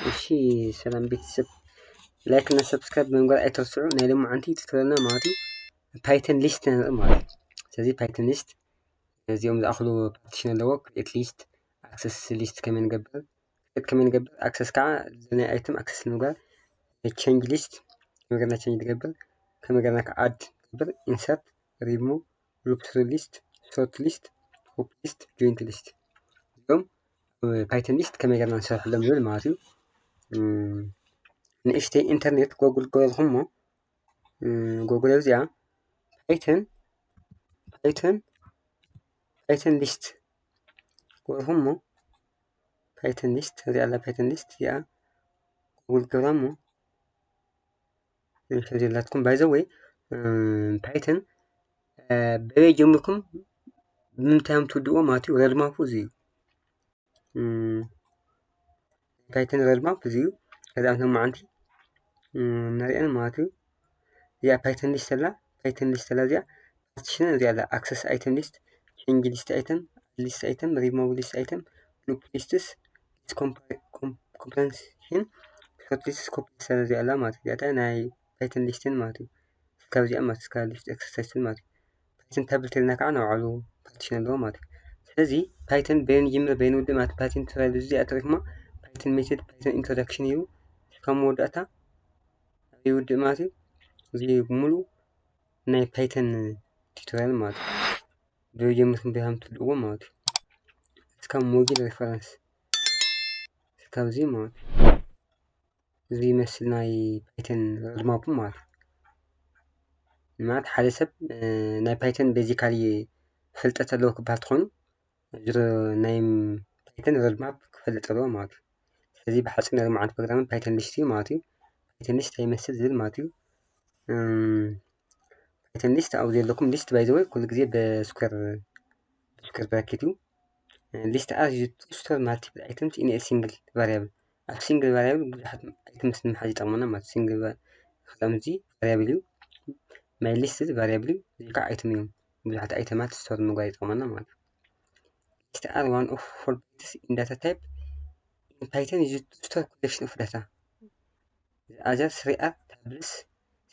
እሺ ሰላም ቤተሰብ፣ ላይክ እና ሰብስክራይብ ብምግባር ኣይትርስዑ። ናይ ሎማዓንቲ ቱቶሪያልና ማለት እዩ ፓይተን ሊስት ኢና ንርኢ ማለት እዩ። ስለዚ ፓይተን ሊስት እዚኦም ዝኣኽሉ ፓርቲሽን ኣለዎ። ክሪኤት ሊስት፣ ኣክሰስ ሊስት ከመይ ንገብር፣ ክሪኤት ከመይ ንገብር፣ ኣክሰስ ከዓ ናይ ኣይተም ኣክሰስ ንምግባር ቼንጅ ሊስት ከመይ ጌርና ቼንጅ ንገብር፣ ከመይ ጌርና ከዓ ኣድ ንገብር፣ ኢንሰርት፣ ሪሙቭ፣ ሉፕ ትሩ ሊስት፣ ሶርት ሊስት፣ ኮፒ ሊስት፣ ጆይንት ሊስት እዚኦም ፓይተን ሊስት ከመይ ጌርና ንሰርሐሎም ዝብል ማለት እዩ። ንእሽተይ ኢንተርኔት ጎግል ገበርኩሞ ጎግል እዚኣ ፓይተን ፓይተን ፓይተን ሊስት ገበርኩሞ ፓይተን ሊስት እዚኣ ኣላ ፓይተን ሊስት እዚኣ ጎግል ገብራ እሞ ንእሽተይ ዘላትኩም ባይ ዘ ወይ ፓይተን በበይ ጀምርኩም ብምንታይ እዮም ትውድእዎ ማለት እዩ። ረድማፑ እዚ እዩ። ፓይተን ረድማፕ እዚ እዩ። ከዚ ኣብቶም መዓንቲ ንሪአን ማለት እዩ። እዚኣ ፓይተን ሊስት ኣላ ፓይተን ሊስት ኣላ እዚኣ ፓርቲሽን እዚኣ ኣላ ኣክሰስ ኣይተም ሊስት፣ ቼንጅ ሊስት ኣይተም፣ ሊስት ኣይተም፣ ሪሙቭ ሊስት ኣይተም፣ ሉፕ ሊስትስ፣ ኮምፕሬንሽን፣ ሶርት ሊስትስ፣ ኮፒ ሊስት እዚኣ ኣላ ማለት እዩ። እዚኣ ናይ ፓይተን ሊስትን ማለት እዩ። ካብዚኣ ማለት እስካ ሊስት ኤክሰርሳይስን ማለት እዩ። ፓይተን ታብል ተልና ከዓ ናይ ባዕሉ ፓርቲሽን ኣለዎ ማለት እዩ። ስለዚ ፓይተን በየን ይጅምር በየን ውድእ ማለት ፓይተን ቱቶሪያል እዚ ኣተሪፍማ ፓይተን ሜተድ ፓይተን ኢንትሮዳክሽን እዩ። ካብ መወዳእታ ይውድእ ማለት እዩ። እዚ ሙሉ ናይ ፓይተን ቱቶሪያል ማለት እዩ። ብጀምርኩም ብሃም ትልዎ ማለት እዩ። እስካብ ሞጁል ሬፈረንስ እስካብ እዚ ማለት እዩ። እዚ ይመስል ናይ ፓይተን ረድማፑ ማለት እዩ። ማለት ሓደ ሰብ ናይ ፓይተን ቤዚካሊ ፍልጠት ኣለዎ ክበሃል ትኾኑ ናይ ፓይተን ረድማፕ ክፈልጥ ኣለዎ ማለት እዩ። ስለዚ ብሓፂር ናይ ሎማዓንቲ ፕሮግራም ፓይተን ሊስት እዩ ማለት እዩ። ፓይተን ሊስት ይመስል ዝብል ማለት እዩ። ፓይተን ሊስት ኣብዚ ዘለኩም ሊስት ባይ ዘ ወይ ኩሉ ግዜ ብስኩር ብስኩር ብራኬት እዩ። ሊስት ኣር ዩዝድ ቱ ስቶር ማልቲፕል ኣይተምስ ኢን ሲንግል ቫሪያብል። ኣብ ሲንግል ቫሪያብል ብዙሓት ኣይተምስ ንምሓዝ ይጠቕመና ማለት ሲንግል ከምዚ ቫሪያብል እዩ። ማይ ሊስት እዚ ቫሪያብል እዩ። እዚ ከዓ ኣይተም እዮም። ብዙሓት ኣይተማት ስቶር ምግባር ይጠቕመና ማለት እዩ። ሊስት ኣር ዋን ኦፍ ፎር ቢትስ ኢን ዳታ ታይፕ ኢን ፓይተን ዩዝድ ቱ ስቶር ኮሌክሽን ኦፍ ዳታ። The other three are tables,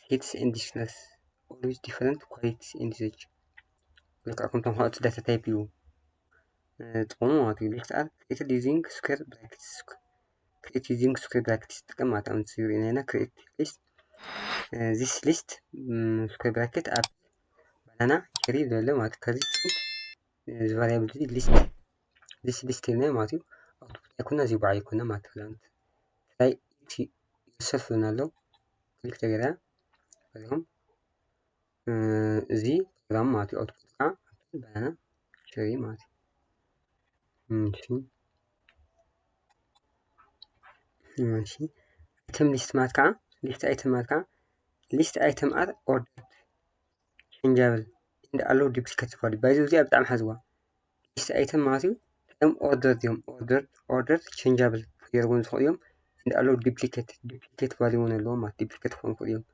sheets and dictionaries, all with different qualities and usage. ልክዕ ከምቶም ካልኦት ዳታ ታይፕ እዩ ጥቕሙ ማለት እዩ። ሊስት ኣር ክሬትድ ዩዚንግ ስኩዌር ብራኬትስ። ክሬት ዩዚንግ ስኩዌር ብራኬትስ ዝጥቀም ማለት እዩ። ኣብዚ ሪእና ኢና ክሬት ሊስት። ዚስ ሊስት ስኩዌር ብራኬት ኣፕል፣ ባናና፣ ቸሪ ዘሎ ማለት እዩ። ከዚ እዚ ቫሪያብል እዚ ሊስት ሊስት ሊስት ኢልና ማለት እዩ። ኣውትፑት ኣይኮና እዚ በዓል ኣይኮና ማለት እዩ። ትራይ ኢት ዩርሰልፍ ዝብለና ኣሎ ክሊክ ተገይራ እዚኦም እዚ ፕሮግራም ማለት እዩ። ኣውትፑት ከዓ ኣፕል ባናና ቸሪ ማለት እዩ። እሺ እሺ ኣይተም ሊስት ማለት ከዓ ሊስት ኣይተም ማለት ከዓ ሊስት ኣይተም ኣር ኦርደርድ ቼንጃብል ኢንድ ኣለዉ ዱፕሊኬት ቫልዩ ባይ ዘ ወይ እዚኣ ብጣዕሚ ሓዝዋ። ሊስት ኣይተም ማለት እዩ። እዚኦም ኦርደር እዮም ኦርደር ኦርደር ቼንጃብል ክገይርዎም ዝኽእሉ እዮም። ኢንድ ኣለዉ ዱፕሊኬት ዱፕሊኬት ቫልዩ እውን ኣለዎም ማለት ዱፕሊኬት ክኾኑ ይኽእሉ እዮም።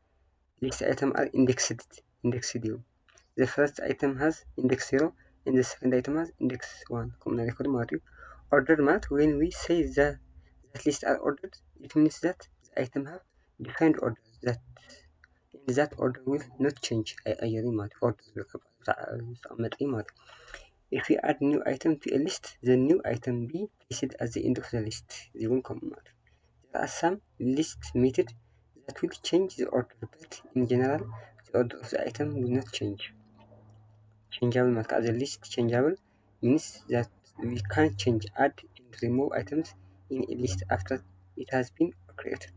ሊስት ኣይተም ኣር ኢንዴክስድ ኢንዴክስድ እዮም። The first item has index zero and the second item has index one ከምኡ ነገር ይኽእሉ ማለት እዩ። ኦርደር ማለት when we say that list are ordered it means that the item have defined order that and that order will not change ኣይቐየርን ማለት እዩ። ኦርደር ዝተቐመጠ እዩ ማለት እዩ። If we add new item to a list, the new item be placed at the end of the list እዚ እውን ከምኡ ማለት እዩ። There are some list method that will change the order, but in general the order of the item will not change. Changeable ማለት ከዓ the list changeable means that we can change, add and remove items in a list after it has been created.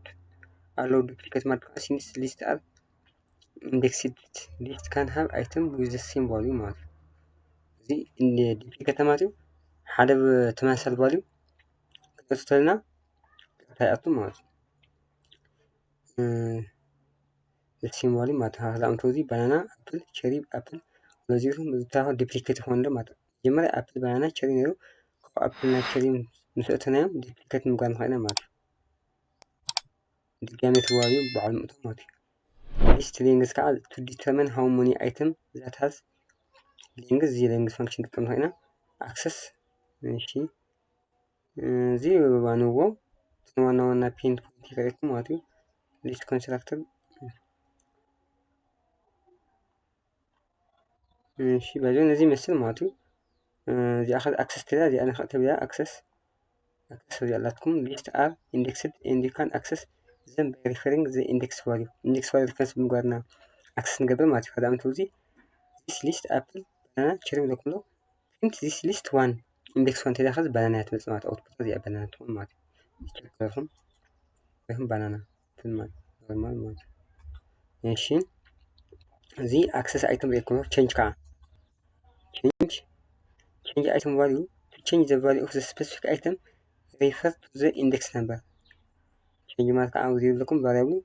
ኣለዉ ዱፕሊኬት ማለት ከዓ since list are indexed list can have item with the same value ማለት እዩ። እዚ ዱፕሊኬት ማለት እዩ ሓደ ተመሳሳሊ ቫልዩ ክንወስድ ተለና እንታይ ይኣቱ ማለት እዩ። ሲምባሊ ማለት እዩ። ለምሳሌ እዚ ባናና ኣፕል ቸሪ ኣፕል በዚሩ ዝታኸ ዱፕሊኬት ይኾን ዶ ማለት እዩ። መጀመርያ ኣፕል ባናና ቸሪ ነይሩ ካብ ኣፕል ናይ ቸሪ ምስ ኣእተናዮም ዱፕሊኬት ምግባር ንኽእል ኢና ማለት እዩ። ድጋሜ ተዋህዩ በዓል ምእቶ ማለት እዩ። ሊስት ሌንግዝ ከዓ to determine how many item that has ሌንግዝ እዚ ሌንግዝ ፋንክሽን ንጥቀም ንኽእል ኢና። ኣክሰስ እሺ እዚ ባንዎ ዋና ዋና ፔን ፖይንት ይከረኩም ማለት እዩ። ሊስት ኮንስትራክተር እሺ በዚ ነዚ ይመስል ማለት እዩ። እዚኣ ኸ ኣክሰስ ትብላ እዚኣ ንኽእል ተብላ ኣክሰስ ኣክሰስ እዚኣ ኣላትኩም list are indexed and you can access them by referring the index value index value reference ብምግባርና ኣክሰስ ንገብር ማለት እዩ። ከዛ ምትው እዚ this list apple banana cherry ለኩሎ print this list one index one ተዳኸዝ ባናና እያ ትመጽእ ማለት ኣውትፑት እዚኣ ባናና ትኾን ማለት እዩ። ቸክ ገርኹም ባናና ትማል ኖርማል ማለት እዩ። እሺ እዚ ኣክሰስ ኣይተም ሬኮርድ ቼንጅ ከዓ ቼንጅ change item value to change the value of the specific item refer to the index number change ማለት ከዓ ኣብዚ ይብለኩም variable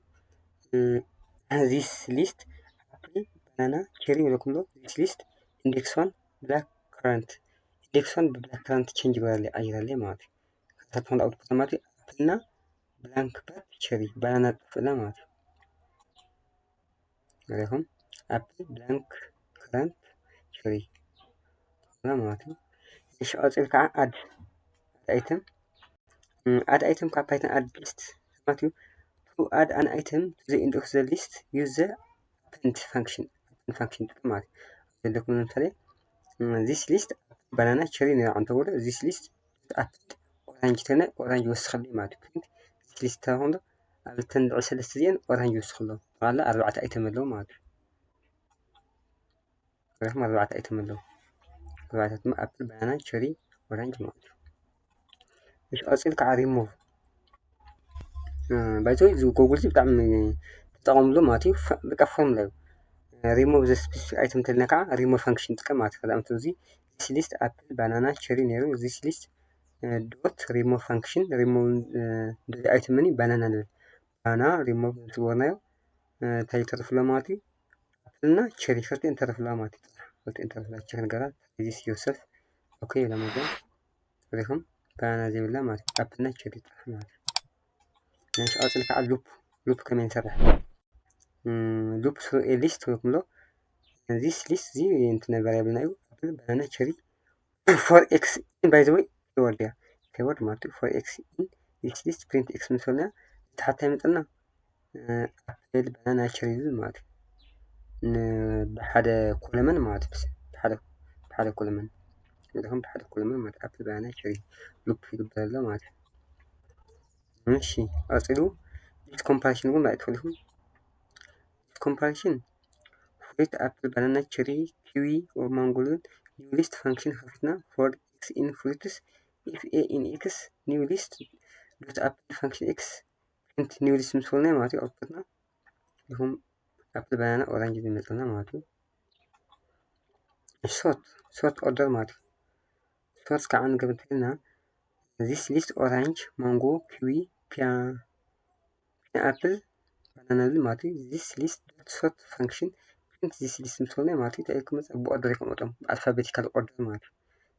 this list apple banana cherry ይብለኩም ዶ this list index one black currant index one ብ black currant change ይበራል ይቀይራል ማለት እዩ። ከዛ ትኾን ኣውትፑት ማለት እዩ apple እና blank but cherry banana ጥፍእና ማለት እዩ። ሪኹም apple blank currant cherry ጥፍእና ማለት እዩ። እሺ ቀፂል ከዓ add item add item ካብ Python add list ማለት እዩ። To add an item to the end of the list use the append function append function ጥቅም ማለት እዩ። ዘለኩም ለምሳሌ this list banana cherry ነራ እንተበሎ this list append orange ተነ orange ወስኸልኝ ማለት እዩ። This list ተኾንዶ ኣብ ተን ልዕሊ ሰለስተ እዚአን orange ወስኽሎ ጠቕላላ ኣርባዕተ item ኣለዉ ማለት እዩ። ሪኹም ኣርባዕተ item ኣለዉ። ኣርባዕተ ድማ apple banana cherry orange ማለት እዩ። እሺ ቀፂል ከዓ remove by the way እዚ ጎግል እዚ ብጣዕሚ ተጠቐምሉ ማለት እዩ። በቃ ፎርሙላ እዩ። Remove the specific item ተልና ከዓ remove function ጥቀም ማለት እዩ። ከዛ ምትው እዚ this list apple banana cherry ነይሩ this list dot remove function remove እዚ item ኒ banana ንብል banana remove ዝገበርናዮ እንታይ ተርፍሎ ማለት እዩ። apple እና cherry ክልቲኤን ተርፍላ ማለት እዩ። ክልቲኤን ተርፍላ ቸክ ነገራት this yourself okay ለመገን ሪኹም banana ዘይብላ ማለት እዩ። apple እና cherry ጥራሕ ማለት እዩ። ነሽ ቀፅል ከዓ loop loop ከመይ ንሰርሕ loop through a list ወይ ክምሎ this list እዚ እንትን variable ና እዩ apple banana cherry for x in by the way keyword እያ keyword ማለት እዩ። For x in this list print x ምስ በልና ተሓታይ መጠና apple banana cherry ዝብል ማለት እዩ። ብሓደ ኮለመን ማለት እዩ። ብሓደ ኮለመን ኹም ብሓደ ኮለመን ማለት apple banana cherry loop ይግበር ኣሎ ማለት እዩ። እሺ ቀፂሉ this comparison እውን ማለት ትፈልኹም this comparison fruit apple banana cherry kiwi or mango new list function ከፊትና for x in fruits if a in x new list dot apple function x print new list ምስ በልና ማለት እዩ ኣውትፑትና ኹም apple banana orange ዝመፅና ማለት እዩ። sort sort order ማለት እዩ። sort ከዓ ንገብር እንተልና this list orange mango kiwi pineapple banana ዝብል ማለት እዩ። this list dot sort function print this list ምስ በልና ማለት እዩ። እንታይ ክመፅእ ብኦርደር ይቀመጦም ብኣልፋቤቲካል ኦርደር ማለት እዩ።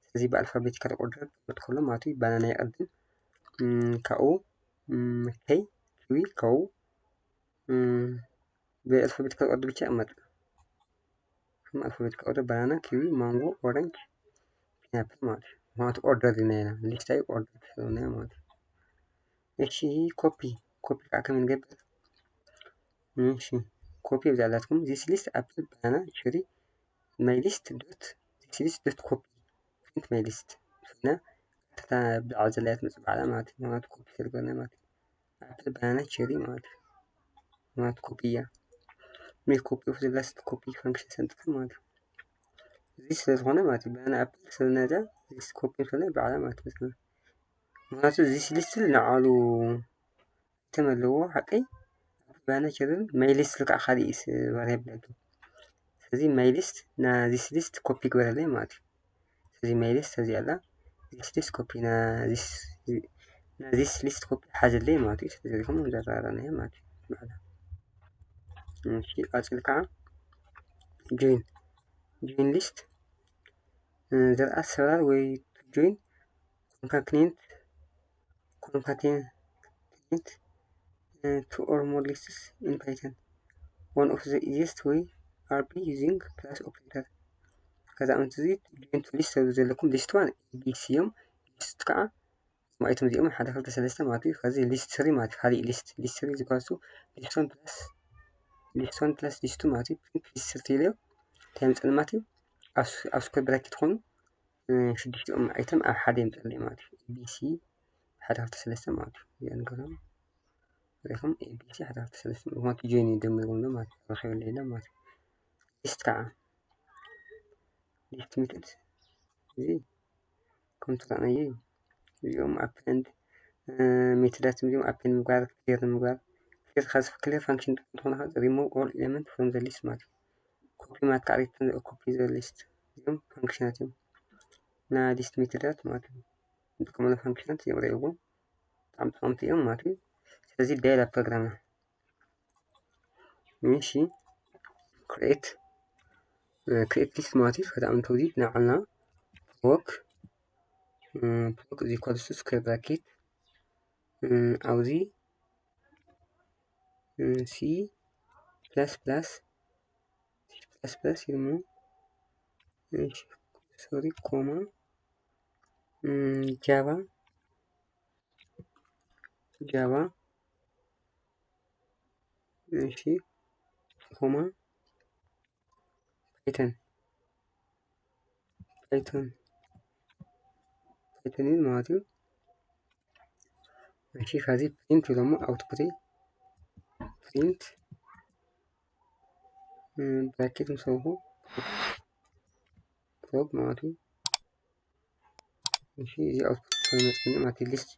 ስለዚ ብኣልፋቤቲካል ኦርደር ክመጥ ከሎ ማለት እዩ banana ይቐድም ካብኡ ከይ kiwi ካብኡ ብኣልፋቤቲካል ኦርደር ብቻ ይቐመጥ። ከም ኣልፋቤቲካል ኦርደር banana kiwi mango orange pineapple ማለት እዩ። ማለት ኦርደር ኢልና ኢና list ኣይ ኦርደር ስለሆነ ማለት እዩ። እሺ copy copy ከዓ ከመይ ንገብር? እሺ copy ብዛ ኣላትኩም this list apple banana cherry my list dot this list dot copy print my list እና ቀጥታ ብልዓ ዘላያ ትመፅእ ባዕላ ማለት እዩ። ማለት copy ስለዝኮነ ማለት እዩ። apple banana cherry ማለት እዩ። ማለት copy እያ። make copy of the last copy function ሰንጥካ ማለት እዩ። እዚ ስለዝኮነ ማለት እዩ banana apple ስለናዛ this copy ስለና ባዕላ ማለት እዩ። ምክንያቱ this list ንዓሉ item ኣለዎ ሓቀይ banana cherry my list ከዓ ካሊእ variable ኣሎ። ስለዚ my list ና this list copy ግበረለይ ማለት እዩ። ስለዚ my list እዚ ኣላ this list copy ና this list copy ሓዘለይ ማለት እዩ። ስለዚ ሪኹም ዘራራናዮ ማለት እዩ። እሺ ቀፅል ከዓ join join list there are several way to join concatenate concatenate two or more lists in Python. One of the easiest way are by using plus operator። ከዛ ኣንቲ እዚ join to list ዘለኩም list one A B C እዮም። list ከዓ እቶም ኣይተም እዚኦም ሓደ ክልተ ሰለስተ ማለት እዩ። ከዚ list three ማለት እዩ። ካልእ list list three is equals to list one plus list one plus list two ማለት እዩ። Print list three ኢለዮ እንታይ የምፅእኒ ማለት እዩ። ኣብ square bracket ኮይኑ ሽዱሽቲኦም ኣይተም ኣብ ሓደ የምፅእለይ ማለት እዩ። A B C ሓደ ክልተ ሰለስተ ማለት እዩ። እዚኣ ንገሮም ሪኹም A B C ሓደ ክልተ ሰለስተ ምክንያቱ join እዩ ደሚርዎም ማለት እዩ። ረኺበለይ ኢለ ማለት እዩ። List ከዓ list method እዚ ከም ትረኣናዮ እዩ። እዚኦም append method ኣት እዚኦም append ምግባር clear ምግባር clear function ትኾነ remove all element from the list ማለት እዩ። Copy ማለት ከዓ return copy the list እዚኦም function ኣት እዮም። ና list method ኣት ማለት እዩ። ንጥቀመሎም function ኣት እዮም ርእይዎም ብጣዕሚ ጠቐምቲ እዮም ማለት እዩ። ስለዚ ዳይላ ፕሮግራምና እሺ create create list ማለት እዩ። ከዛ ኣንተ ውዚት ንዓልና proc proc እዚ equals to square bracket ኣብዚ C plus plus C plus plus ኢልሞ sorry comma Java Java እሺ comma Python Python Python ይብል ማለት እዩ። እሺ ከዚ print ኢሎሞ output print bracket ምስ በልኩ proc ማለት እዩ። እሺ እዚ output ኮይኑ መፅኒ ማለት እዩ። List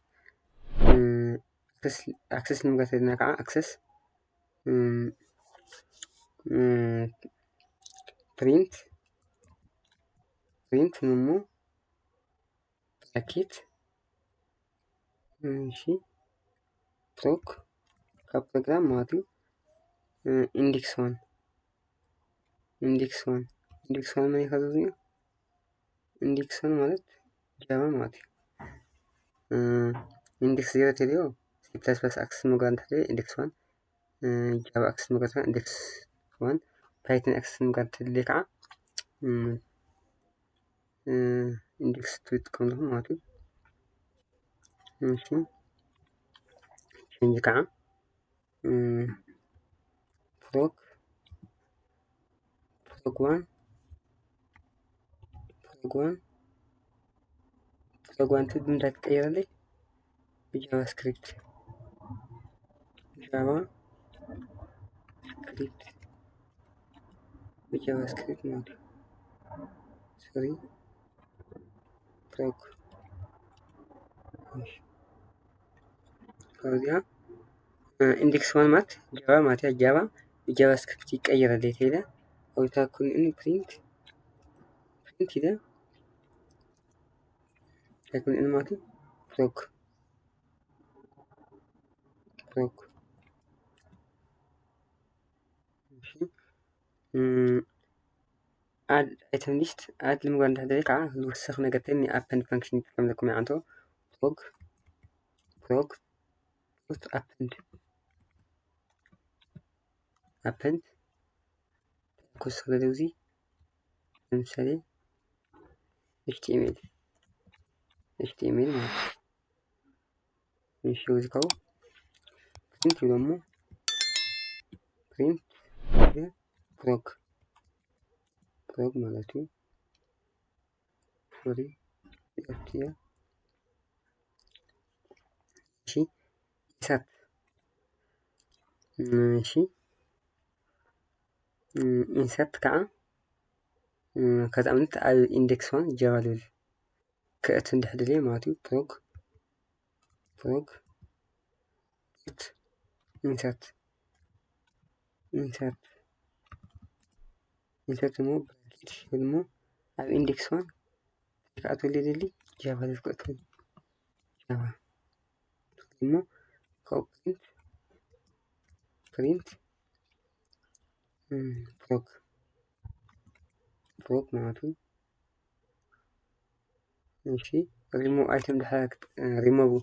access ንምግባር ተደና ከዓ access print print ንሞ bracket እሺ proc ካብ ፕሮግራም ማለት እዩ። Index one index one index one መን ይኸዘዙ እዩ? Index one ማለት Java ማለት እዩ። Index zero ተልዮ C plus plus access ምግባር እንተደልዮ index one Java access ምግባር index one Python access ምግባር እንተደልዮ ከዓ index two ትጥቀም ኣለኹ ማለት እዩ። እሺ change ከዓ proc proc one proc one proc one ትብል ብምንታይ ትቀየረለይ? ብጃቫስክሪፕት JavaScript ብጃቫስክሪፕት ማለት እዩ። sorry proc ካብዚኣ index one ማለት Java ማለት እያ። Java ብጃቫስክሪፕት ይቀየረለይ ተይለ ኣብታ ኩን print print ኢለ ኣይኮን ማለት እዩ። proc proc add item list add ንምግባር እንድሕር ደልየ ከዓ ዝውስኽ ነገር ተኒ append function ይጥቀም ለኩም ይዓንቶ proc proc append append ክውስኽ ደልየ እዚ ለምሳሌ html html ማለት እዩ። እሺ እዚ ከው print ይብሎ እሞ print proc proc ማለት እዩ። sorry እሺ insert እሺ insert ከዓ ከዛ ምንት ኣብ index one Java ልብል ክእት እንድሕድልየ ማለት እዩ። proc proc insert insert insert እሞ bracket ይብል እሞ ኣብ index one ክኣትወሉ ይደሊ Java ልብል ክእት Java እሞ ካብኡ print print proc proc ማለት እዩ። እሺ remove item ድሕር remove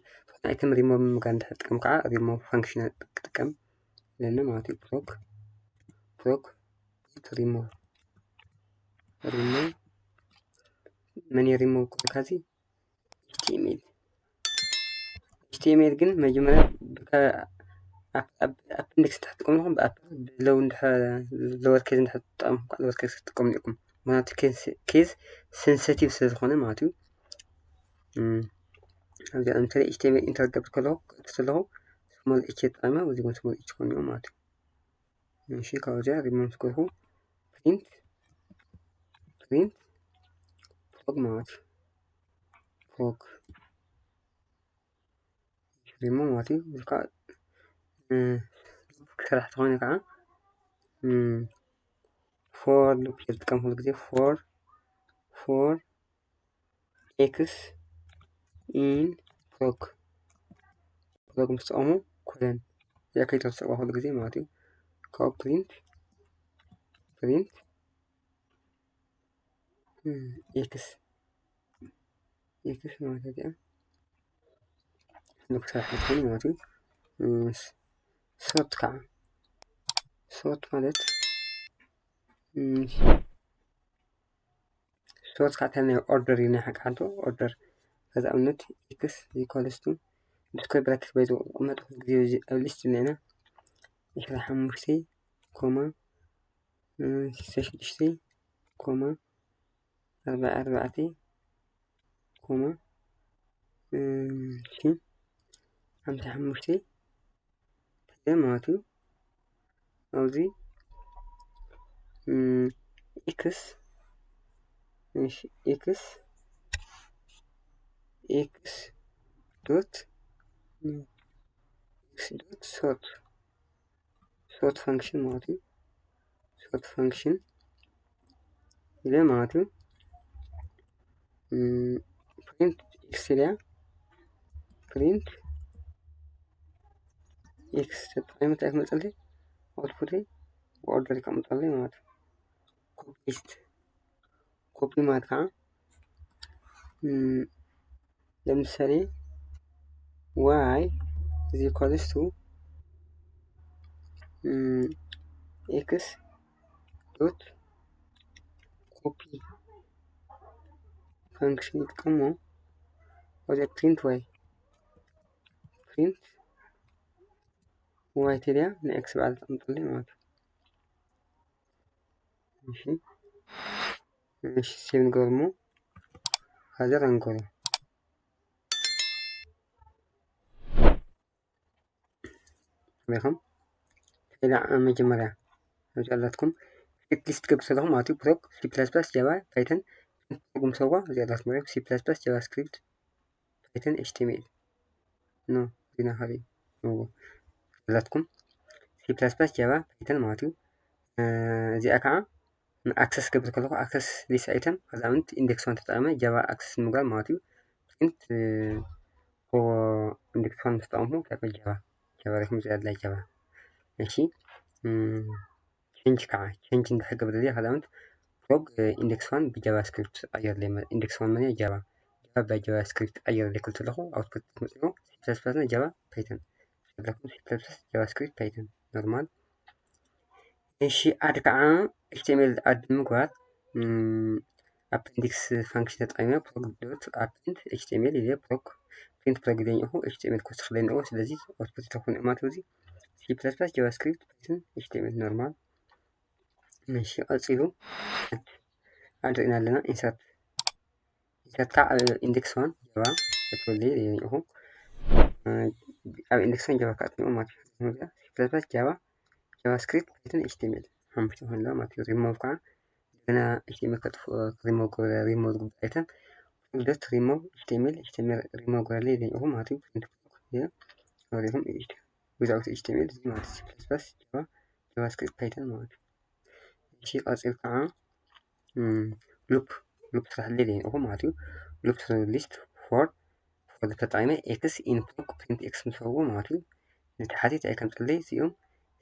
item remove ንምግባር እንድሕር ጥቀም ከዓ remove function ክጥቀም ለና ማለት እዩ። proc proc remove remove መን remove ክብል ካዚ html html ግን መጀመርያ ብካ-፣ ኣፕ-፣ ኣፕ-፣ ኣፕንዲክስ እንድሕር ትጥቀሙ ኣለኹም ብኣፕል፣ ብለው እንድሕር፣ ሎወር ኬዝ እንድሕር ትጠቀሙ፣ ሎወር ኬዝ ክትጥቀሙ ኣለኩም። ምክንያቱ ኬዝ፣ ኬዝ ሴንሲቲቭ ስለ ዝኾነ ማለት እዩ። እም፣ ኣብዚ ለምሳሌ html ኢንተር ክገብር ከለኹ፣ ክከፍት ከለኹ ስሞል ኤች ተጠቂመ፣ እዚ እውን ስሞል ኤች ክኾን እዩ ማለት እዩ። እሺ፣ ካብዚኣ ሪሙቭ ምስ ገርኩ ፕሪንት፣ ፕሪንት ፕሮግ ማለት እዩ። ፕሮግ ሪሙቭ ማለት እዩ። እዚ ከዓ፣ እ፣ ክሰርሕ ተኾይኑ ከዓ፣ እ፣ ፎር ሉፕ ዝጥቀም ኩሉ ግዜ ፎር፣ ፎር ኤክስ ኢን ፕሮግ፣ ፕሮግ ምስ ተጠቐሙ ኮለን እዚኣ ከይተርስዕዋ ኩሉ ግዜ ማለት እዩ። ካብኡ ፕሪንት፣ ፕሪንት፣ እ፣ ኤክስ፣ ኤክስ ማለት እያ። ንክሰርሕ ይኾን ማለት እዩ። እ፣ ሶርት ከዓ፣ ሶርት ማለት፣ እ፣ ሶርት ከዓ እንታይ ናይ ኦርደር እዩ፣ ናይ ሓቂ ሓቶ ኦርደር። ከዚ ኣብነት ኤክስ ኢኳልስ ቱ ብስኩዌር ብራኬት ባይ ዝቕመጥ ኩሉ ግዜ እዚ ኣብ ሊስት ኣለና። ዕስራን ሓሙሽተን ኮማ፣ እ፣ ሽዱሽተ ኮማ፣ ኣርባዕተ ኣርባዕተ ኮማ፣ እ፣ እሺ፣ ሓምሳ ሓሙሽተ ማለት እዩ። ኣብዚ፣ እ፣ ኤክስ፣ እሺ፣ ኤክስ፣ ኤክስ ዶት፣ እ፣ ኤክስ ዶት ሶርት፣ ሶርት ፋንክሽን ማለት እዩ። ሶርት ፋንክሽን ኢለ ማለት እዩ። እ፣ ፕሪንት ኤክስ ኢለ፣ ፕሪንት ኤክስ ተጠቒመ እንታይ ክመፀለይ? ኣውትፑተይ ብኦርደር ይቀምጠለይ ማለት እዩ። ኮፒ ፔስት፣ ኮፒ ማለት ከዓ፣ እ፣ ለምሳሌ ዋይ ኢዝ ኢኳልስ ቱ፣ እ፣ ኤክስ ዶት ኮፒ ፋንክሽን ይጥቀሞ። ወደ ፕሪንት ዋይ፣ ፕሪንት ዋይ ተድያ ንኤክስ በዓል ተቐምጠለይ ማለት እዩ። እሺ፣ እሺ፣ ሴቭ ንገርሞ። ሀዘር ኣንገሩ ሪኹም። ሌላ መጀመርያ ኣብዚ ኣላትኩም ስክሪፕት ሊስት ትገብሩ ዘለኹም ማለት እዩ። ፕሮግ፣ ሲ ፕላስ ፕላስ፣ ጃቫ፣ ፓይተን፣ ፕሮግ ምሰዋ እዚ ኣላትኩም ማለት ሲ ፕላስ ፕላስ፣ ጃቫ ስክሪፕት፣ ፓይተን፣ ኤች ቲ ኤም ኤል ኖ፣ ዚና ኸሪ ኖ ኣላትኩም። ሲ ፕላስ ፕላስ፣ ጃቫ፣ ፓይተን ማለት እዩ። እ፣ እዚኣ ከዓ ንኣክሰስ ክገብር ከለኹ ኣክሰስ ሊስት ኣይተም፣ ከዛ ኣብነት ኢንዴክስ ዋን ተጠቐመ ጃቫ ኣክሰስ ንምግባር ማለት እዩ። ፕሪንት፣ እ፣ ኦ፣ ኢንዴክስ ዋን ምስ ተጠቐምኩ፣ እንታይ ጃቫ፣ ጃቫ ሪኹም፣ እዚ ኣድላይ ጃቫ። እሺ፣ እ፣ ቼንጅ ከዓ፣ ቼንጅ እንድሕር ክገብር ደልየ፣ ከዛ ኣብነት ፕሮግ፣ እ፣ ኢንዴክስ ዋን ብጃቫ ስክሪፕት ቀይርለይ፣ መ-፣ ኢንዴክስ ዋን መን እያ? ጃቫ። ጃቫ ብጃቫ ስክሪፕት ቀይርለይ ክብል ከለኹ፣ ኣውትፑት መፅኡ፣ ሲ ፕላስ ፕላስ እና ጃቫ ፓይተን። ዘለኩም ሲ ፕላስ ፕላስ፣ ጃቫ ስክሪፕት፣ ፓይተን፣ ኖርማል። እሺ፣ ኣድ ከዓ ኤች ቲ ኤም ኤል ኣድ ንምግባር፣ ም፣ ኣፐንዲክስ ፋንክሽን ተጠቒመ ፕሮግ ዶት ኣፐንድ ኤች ቲ ኤም ኤል ኢለ ፕሮግ ፕሪንት ፕሮግ ኢለ እኒአኹ ኤች ቲ ኤም ኤል ክውስኽ ኢለ እኒአኹ። ስለዚ ኣውትፑት ተኾነ ማለት እዚ ሲ ፕላስ ፕላስ፣ ጃቫ ስክሪፕት፣ ፓይተን፣ ኤች ቲ ኤም ኤል ኖርማል። እሺ፣ ቀፂሉ ኣድ፣ ኣድ ርኢና ኣለና። ኢንሰርት፣ ኢንሰርት ከዓ ኣብ ኢንዴክስ ዋን ጃቫ ክትበልዩ ይኒኹም። ኣብ ኢንዴክስ ዋን ጃቫ ከጥንኡ ማለት እዩ። ሲ ፕላስ ፕላስ፣ ጃቫ፣ ጃቫ ስክሪፕት፣ ፓይተን፣ ኤች ቲ ኤም ኤል ሓሙሽተ ኮይኑ ኣለዋ ማለት እዩ። ሪሞቭ ከዓ እንደገና ኤች ቲ ኤም ኤል ከጥፍኦ፣ ሪሞቭ ግበረ፣ ሪሞቭ ግበረ ኣይተም፣ ዶት ሪሞቭ ኤች ቲ ኤም ኤል፣ ኤች ቲ ኤም ኤል ሪሞቭ ግበረለይ ይኒኹም ማለት እዩ። ፕሪንት ሪሞቭ ሪኹም ዊዛውት ኤች ቲ ኤም ኤል እዚ ማለት ሲ ፕላስ ፕላስ፣ ጃቫ፣ ጃቫ ስክሪፕት፣ ፓይተን ማለት እዩ። እሺ፣ ቀፂል ከዓ፣ ም፣ ሉፕ፣ ሉፕ ስራሕለይ ይኒኹም ማለት እዩ። ሉፕ ሊስት ፎር፣ ፎር ተጠቒመ ኤክስ ኢን ፕሮግ ፕሪንት ኤክስ ምስ ኸውን ማለት እዩ። ነቲ ሓቲት ኣይከምፅለይ እዚኦም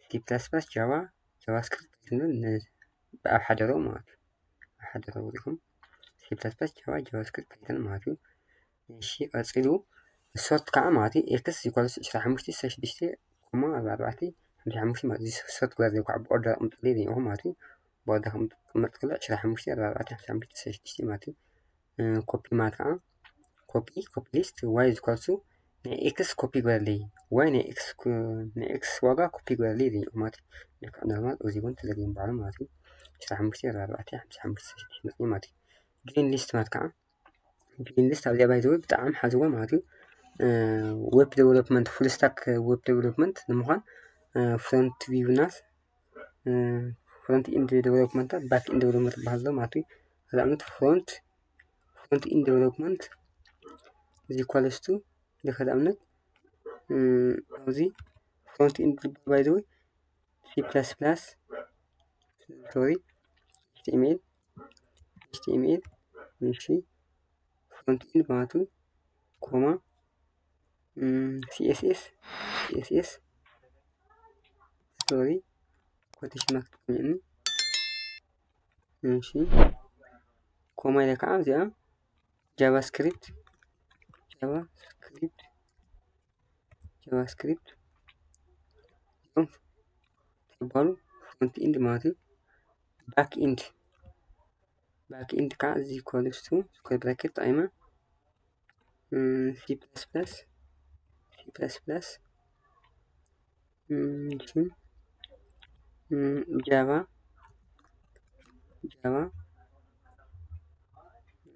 ሲ ፕላስ ፕላስ፣ ጃቫ፣ ጃቫ ስክሪፕት ፓይተን ን-፣ ኣብ ሓደሮ ማለት እዩ። ኣብ ሓደሮ ሪኹም ሲ ፕላስ ፕላስ፣ ጃቫ፣ ጃቫ ስክሪፕት ፓይተን ማለት እዩ። እሺ፣ ቀፂሉ ሶርት ከዓ ማለት እዩ ኤክስ ኢኳልስ ዕስራን ሓሙሽተን፣ ዕስራን ሽዱሽተን ኮማ ኣርባዕተ ኣርባዕተ፣ ሓምሳ ሓሙሽተ ማለት እዩ። ሶርት ግበር ዘይኳዕ ብኦርደር ኣቕምጥለይ ይኒኹም ማለት እዩ። ብኦርደር ክቕመጥ ከሎ ዕስራን ሓሙሽተን፣ ኣርባዕተ ኣርባዕተ፣ ሓምሳ ሓሙሽተ፣ ዕስራን ሽዱሽተን ማለት እዩ። እ፣ ኮፒ ማለት ከዓ ኮፒ፣ ኮፒ ሊስት ዋይ ኢዝ ኢኳልስ ቱ ናይ ኤክስ ኮፒ ግበረለይ፣ ዋይ ናይ ኤክስ ኮ-፣ ናይ ኤክስ ዋጋ ኮፒ ግበረለይ ይብል ማለት እዩ። ልክዕ ኖርማል እዚ እውን ተዘርጊሑ ባዕሉ ማለት እዩ። ዕስራን ሓሙሽተን ኣርባዕተ ሓምሳ ሓሙሽተ ሽዱሽተ መፅኡ ማለት እዩ። ግሪን ሊስት ማለት ከዓ፣ ግሪን ሊስት ኣብዚኣ ባይ ዘ ወይ ብጣዕሚ ሓዝዋ ማለት እዩ። እ፣ ዌብ ዴቨሎፕመንት፣ ፉል ስታክ ዌብ ዴቨሎፕመንት ንምዃን፣ እ፣ ፍሮንት ቪው እና፣ እ፣ ፍሮንት ኢንድ ዴቨሎፕመንት፣ ባክ ኢንድ ዴቨሎፕመንት ዝበሃል ዘሎ ማለት እዩ። ንኣብነት ፍሮንት፣ ፍሮንት ኢንድ ዴቨሎፕመንት is equals to፣ ንኣብነት፣ እ፣ ኣብዚ ፍሮንት ኢንድ ባይ ዘ ወይ ሲ ፕላስ ፕላስ፣ ሶሪ፣ ኤች ቲ ኤም ኤል፣ ኤች ቲ ኤም ኤል፣ እሺ፣ ፍሮንት ኢንድ ማለት እዩ፣ ኮማ፣ ም፣ ሲ ኤስ ኤስ፣ ሲ ኤስ ኤስ፣ ሶሪ፣ ኮቴሽን ማርክ ተጠቂመ፣ እሺ፣ ኮማ ኢለ ከዓ እዚኣ ጃቫስክሪፕት፣ ጃቫስክሪፕት፣ ጃቫስክሪፕት፣ እዚኦም ተባሉ ፍሮንት ኢንድ ማለት እዩ። ባክ ኢንድ፣ ባክ ኢንድ ከዓ እዚ ኢኳልስ ቱ ስኩዌር ብራኬት ተጠቂመ፣ ም፣ ሲ ፕላስ ፕላስ፣ ሲ ፕላስ ፕላስ፣ ም፣ እሺ፣ ም፣ ጃቫ፣ ጃቫ፣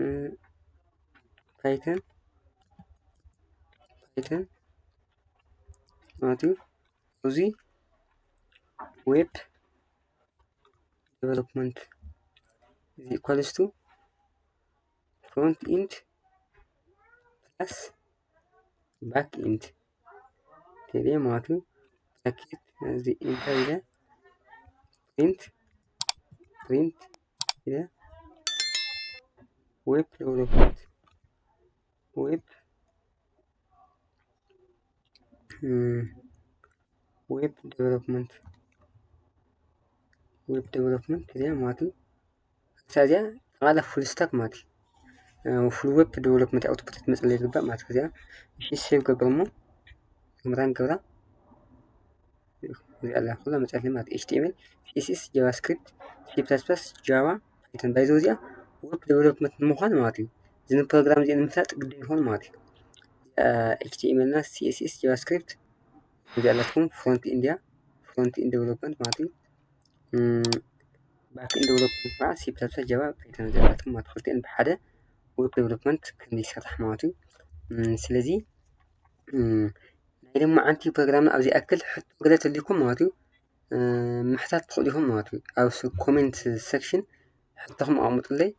ም፣ ፓይተን፣ ፓይተን ማለት እዩ። እዚ ዌብ ዴቨሎፕመንት is equals to ፍሮንት ኢንድ ፕላስ ባክ ኢንድ ተይለ ማለት እዩ። ብራኬት እዚ ኢንተር ኢለ ፕሪንት፣ ፕሪንት ኢለ ዌብ ዴቨሎፕመንት፣ ዌብ፣ ም፣ ዌብ ዴቨሎፕመንት፣ ዌብ ዴቨሎፕመንት እዚኣ ማለት እዩ። እሳ እዚኣ ጠቕላላ ፉል ስታክ ማለት እዩ። እ፣ ፉል ዌብ ዴቨሎፕመንት ኣውትፑት ትመፅለይ ዝግባእ ማለት እዩ። እዚኣ እሺ፣ ሴቭ ገብር እሞ ራን ገብራ። እዚኣ ኣላ ኩላ መፅኣትለይ ማለት እዩ። ኤች ቲ ኤም ኤል፣ ሲ ኤስ ኤስ፣ ጃቫስክሪፕት፣ ሲ ፕላስ ፕላስ፣ ጃቫ፣ ፓይተን። ባይ ዘ ወይ እዚኣ ዌብ ዴቨሎፕመንት ንምዃን ማለት እዩ። እዚ ፕሮግራም እዚኣ ንምፍላጥ ግድን ይኾን ማለት እዩ። እዚኣ ኤች ቲ ኤም ኤል እና ሲ ኤስ ኤስ፣ ጃቫስክሪፕት፣ እዚኣ ኣላትኩም ፍሮንት ኢንድ እያ፣ ፍሮንት ኢንድ ዴቨሎፕመንት ማለት እዩ። ም፣ ባክ ኢንድ ዴቨሎፕመንት ከዓ ሲ ፕላስ ፕላስ፣ ጃቫ፣ ፓይተን እዚኣ ኣላትኩም ማለት፣ ክልቲኤን ብሓደ ዌብ ዴቨሎፕመንት ከም ይሰርሕ ማለት እዩ። ም፣ ስለዚ፣ ም፣ ናይ ሎማዓንቲ ፕሮግራምና ኣብዚ ኣክል። ሕቶ ገለ ተልይኩም ማለት እዩ፣ እ፣ ምሕታት ትኽእሉ ኢኹም ማለት እዩ። ኣብ ስ-፣ ኮሜንት ሴክሽን ሕቶኹም ኣቕምጡለይ።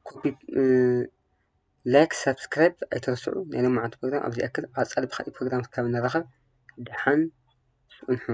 ኮፒ፣ እ፣ ላይክ፣ ሳብስክራይብ ኣይትረስዑ። ናይ ሎማዓንቲ ፕሮግራም ኣብዚ ኣክል። ኣብ ቀፃሊ ብኻሊእ ፕሮግራም እስካብ ንራኸብ ደሓን ጽንሑ።